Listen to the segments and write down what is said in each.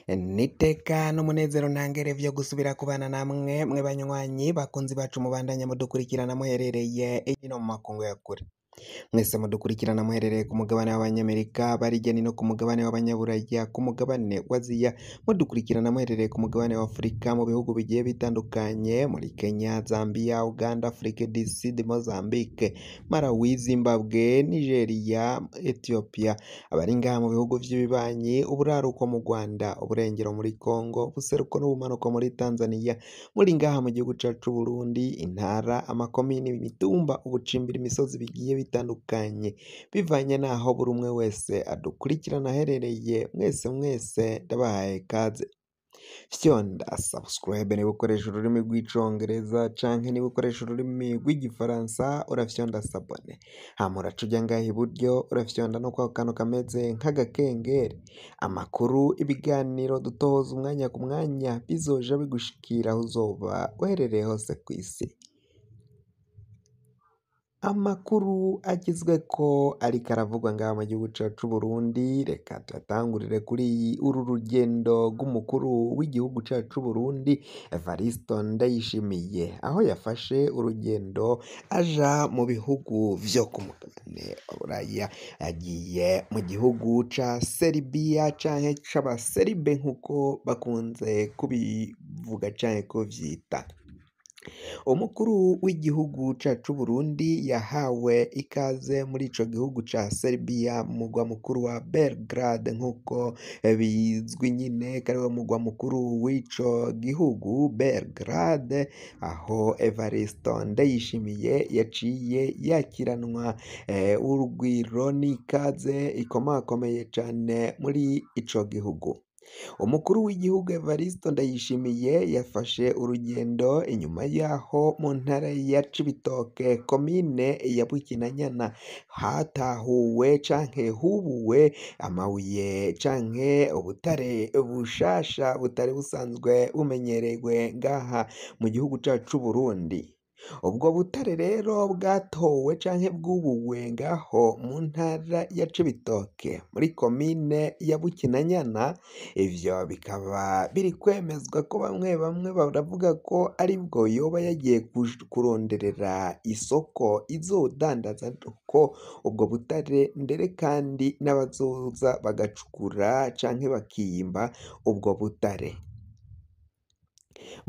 N'iteka n'umunezero ntangere vyo gusubira kubana namwe mwe banywanyi bakunzi bacu mubandanya mudukurikirana muherereye ino mu makungu ya kure. Mwese mudukurikirana muherereye ku mugabane w'abanyamerika, barigeni no ku mugabane w'abanyaburaya, ku mugabane wa Aziya, mudukurikirana muherereye ku mugabane wa Afurika mu bihugu bigiye bitandukanye, muri Kenya, Zambia, Uganda, Afrique du Sud, Mozambique, Malawi, Zimbabwe, Nigeria, Ethiopia, abari ngaha mu bihugu vy'ibibanyi, uburaruko mu Rwanda, uburengero muri Congo, ubuseruko n'ubumanuko muri Tanzania, muri ngaha mu gihugu cacu c'Uburundi, intara, amakomini, imitumba, ubucimbiri, imisozi bigiye bitandukanye, bivanye n'aho buri umwe wese adukurikirana aherereye, mwese mwese ndabahaye kaze. Fyonda subscribe niba ukoresha ururimi rw'icongereza canke niba ukoresha ururimi rw'igifaransa urafyonda s'abonner, hama uraca uja ngaha iburyo urafyonda no kwako kantu kameze nk'agakengeri. Amakuru, ibiganiro dutoza umwanya ku mwanya bizoja bigushikira aho uzoba uherereye hose kw'isi. Amakuru agezweko ariko aravugwa ngaha mu gihugu cacu c'Uburundi, reka tuyatangurire kuri uru rugendo rw'umukuru w'igihugu cacu c'Uburundi Evaristo Ndayishimiye, aho yafashe urugendo aja mu bihugu vyo ku mugabane wa Buraya, agiye mu gihugu ca Seribiya canke c'abaseribe nkuko bakunze kubivuga canke kuvyita. Umukuru w'igihugu cacu c'Uburundi yahawe ikaze muri ico gihugu ca Serbia mu mugwa mukuru wa Belgrade nkuko bizwi nyene ko ariwo mugwa mukuru w'ico gihugu Belgrade, aho Evaristo Ndayishimiye yaciye yakiranwa urugwiro n'ikaze ikomakomeye cane muri ico gihugu. Umukuru w'igihugu Evaristo Ndayishimiye yafashe urugendo inyuma yaho mu ntara ya Cibitoke komine ya Bukinanyana hatahuwe canke hubuwe amabuye canke ubutare bushasha butari busanzwe bumenyerewe ngaha mu gihugu cacu c'Uburundi. Ubwo butare rero bwatowe canke bwubuwe ngaho mu ntara ya Cibitoke muri komine ya Bukinanyana, ivyo bikaba biri kwemezwa ko bamwe bamwe baravuga ko aribwo yoba yagiye kuronderera isoko izodandaza ko ubwo butare, mbere kandi n'abazoza bagacukura canke bakimba ubwo butare.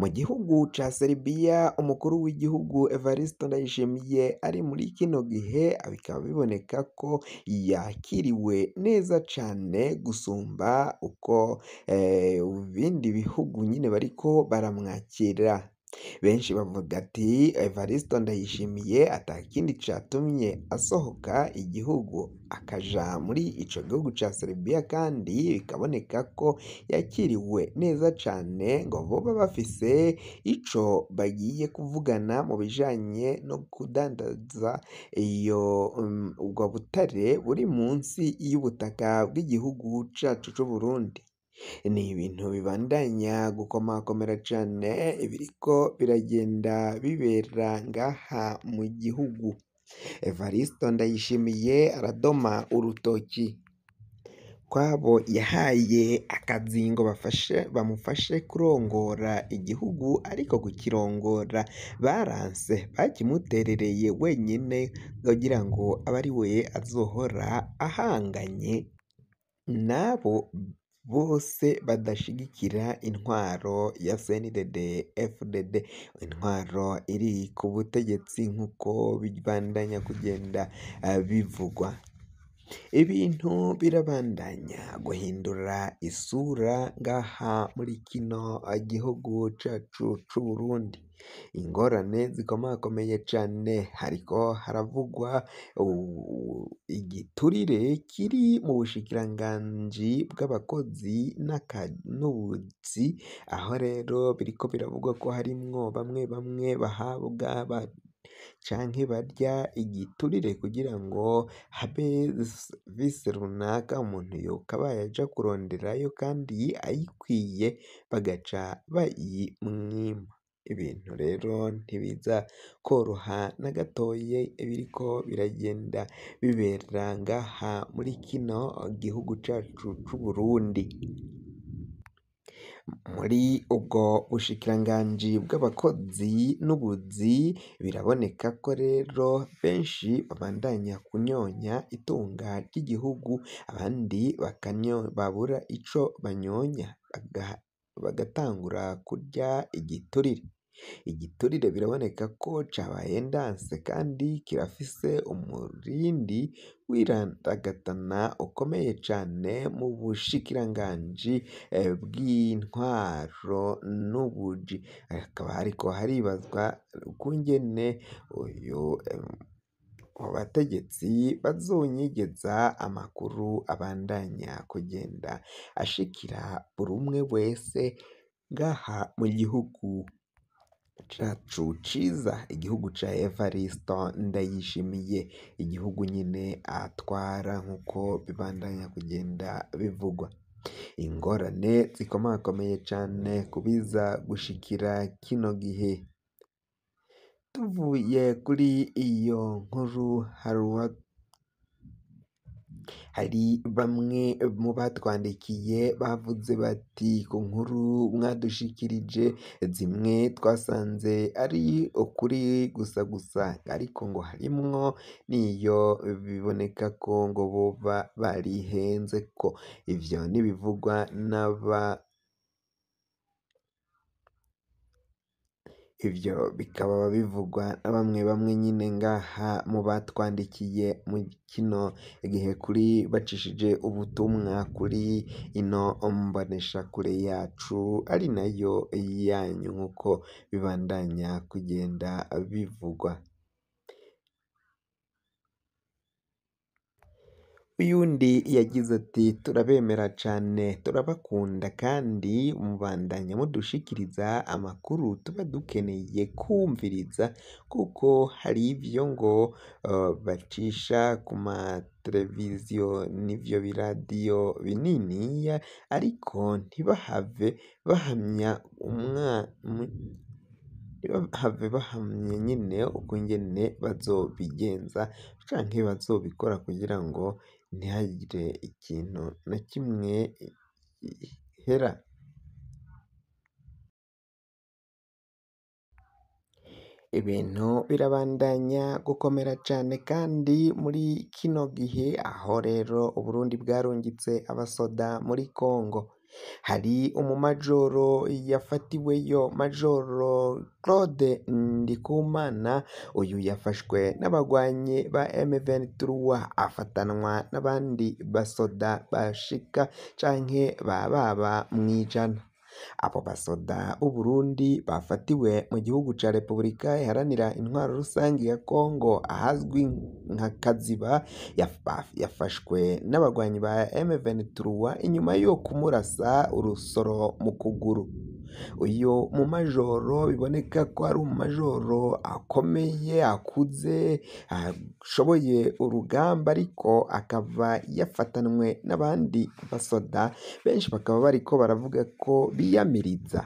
Mu gihugu ca Serbia umukuru w'igihugu Evaristo Ndayishimiye ari muri kino gihe bikaba biboneka ko yakiriwe neza cane gusumba uko ibindi bihugu nyene bariko baramwakira. Benshi bavuga ati Evaristo Ndayishimiye atakindi catumye asohoka igihugu akaja muri ico gihugu ca Serbia, kandi bikaboneka ko yakiriwe neza cane, ngo boba bafise ico bagiye kuvugana mu bijanye no kudandaza iyo ubwo butare buri munsi y'ubutaka bw'igihugu cacu c'Uburundi. Ni ibintu bibandanya gukomakomera cane biriko biragenda bibera ngaha mu gihugu. Evaristo Ndayishimiye aradoma urutoki kwabo yahaye akazi ngo bafashe bamufashe kurongora igihugu, ariko kukirongora baranse, bakimuterereye wenyene kugira ngo abe ari we azohora ahanganye n'abo bose badashigikira intwaro ya CNDD FDD, intwaro iri ku butegetsi nkuko bibandanya kugenda bivugwa. Ibintu birabandanya guhindura isura ngaha muri kino gihugu cacu c'Uburundi. Ingorane zikomakomeye cane, hariko haravugwa igiturire kiri mu bushikiranganji bw'abakozi n'ubuzi, aho rero biriko biravugwa ko harimwo bamwe bamwe bahabwa canke barya igiturire kugira ngo habe serivisi runaka umuntu yokabaye aja kuronderayo kandi ayikwiye, bagaca bayimwima. Ibintu rero ntibiza koroha na gatoyi biriko biragenda bibera ngaha muri kino gihugu cacu c'Uburundi. Muri ubwo bushikiranganji bw'abakozi n'ubuzi biraboneka ko rero benshi babandanya kunyonya itunga ry'igihugu, abandi babura ico banyonya bagatangura kurya igiturire. Igiturire biraboneka ko cabaye ndanse kandi kirafise umurindi w'irandagatana ukomeye cane mu bushikiranganji bw'intwaro n'ubuji. Hakaba hariko haribazwa ukungene uyu bategetsi bazonyegeza amakuru abandanya kugenda ashikira buri umwe wese ngaha mu gihugu cacu ciza, igihugu ca Evaristo Ndayishimiye, igihugu nyene atwara nkuko bibandanya kugenda bivugwa. Ingorane zikomakomeye cane kubiza gushikira kino gihe. Tuvuye kuri iyo nkuru hari bamwe mu batwandikiye bavuze bati ku nkuru mwadushikirije zimwe twasanze ari ukuri gusa gusa, ariko ngo harimwo n'iyo biboneka ko ngo boba barihenze ko ivyo n'ibivugwa n'aba ivyo bikaba bivugwa na bamwe bamwe nyine ngaha mu batwandikiye mu kino gihe kuri bacishije ubutumwa kuri ino mboneshakure yacu ari nayo yanyu nk'uko bibandanya kugenda bivugwa. Uyundi yagize ati turabemera cane turabakunda kandi mubandanya mudushikiriza amakuru tuba dukeneye kumviriza, kuko hari ivyo ngo bacisha ku mateleviziyo n'ivyo biradiyo bininiya, ariko ntibahave bahamya ntibahave bahamya nyene ukungene bazobigenza canke bazobikora kugira ngo ntihagire ikintu na kimwe gihera. Ibintu birabandanya gukomera cane kandi muri kino gihe, aho rero Uburundi bwarungitse abasoda muri Kongo. Hari umumajoro yafatiweyo, Majoro Claude Ndikumana, uyu yafashwe n'abagwanyi ba M23 afatanwa n'abandi basoda bashika canke bababa mw'ijana. Abo basoda b'Uburundi bafatiwe mu gihugu ca Repubulika Iharanira Intwaro Rusangi ya Kongo ahazwi nka Kaziba, yafashwe n'abagwanyi ba M23 inyuma yo kumurasa urusoro mu kuguru. Uyu mumajoro biboneka ko ari umumajoro akomeye, akuze, ashoboye urugamba, ariko akaba yafatanwe n'abandi basoda benshi, bakaba bariko baravuga ko biyamiriza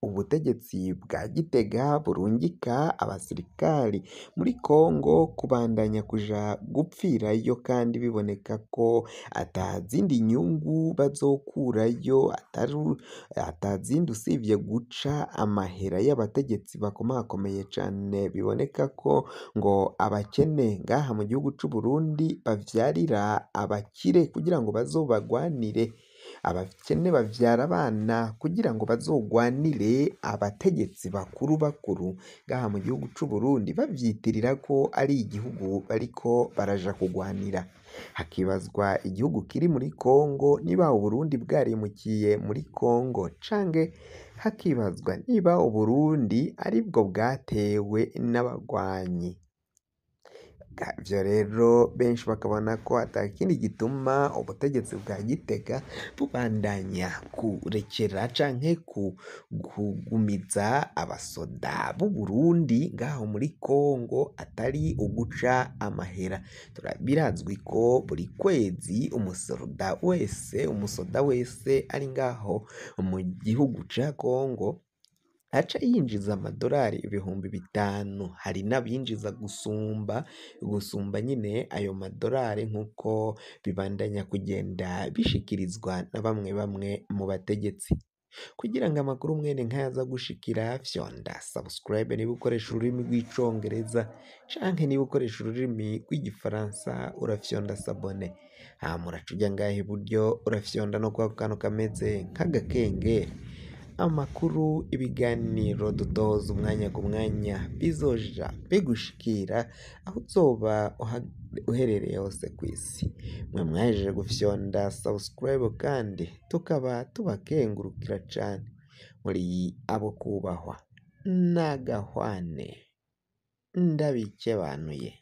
ubutegetsi bwa Gitega burungika abasirikari muri Kongo kubandanya kuja gupfirayo, kandi biboneka ko atazindi nyungu bazokurayo, atazindi usibye guca amahera y'abategetsi bakomakomeye cane. Biboneka ko ngo abakene ngaha mu gihugu c'u Burundi bavyarira abakire kugira ngo bazobagwanire, abakene bavyara abana kugira ngo bazogwanire abategetsi bakuru bakuru ngaha mu gihugu c'u Burundi, bavyitirira ko ari igihugu bariko baraja kugwanira. Hakibazwa igihugu kiri muri Kongo niba Uburundi bwarimukiye muri Kongo, canke hakibazwa niba Uburundi aribwo bwatewe n'abagwanyi. Ivyo rero benshi bakabona ko atakindi gituma ubutegetsi bwa Gitega bubandanya kurekera canke kugumiza abasoda b'Uburundi ngaho muri Kongo atari uguca amahera. Birazwi ko buri kwezi umusoda wese ari ngaho mu gihugu ca Kongo aca yinjiza amadorari 5000, hari n'abinjiza gusumba nyine ayo madorari, nk'uko bibandanya kugenda bishikirizwa na bamwe bamwe mu bategetsi. Kugira ngo amakuru mwene nkaya aza gushikira, fyonda subscribe niba ukoresha ururimi rw'icongereza canke niba ukoresha ururimi rw'igifaransa urafyonda s'abonner, hama uraca uja ngaha iburyo urafyonda no kwako kantu kameze nk'agakengeri. Amakuru, ibiganiro dutoza umwanya ku mwanya bizoja bigushikira aho uzoba uherereye hose kw'isi. Mwe mwahejeje gufyonda subscribe kandi tukaba tubakengurukira cane, muri abo kubahwa n'agahwane, ndabikebanuye.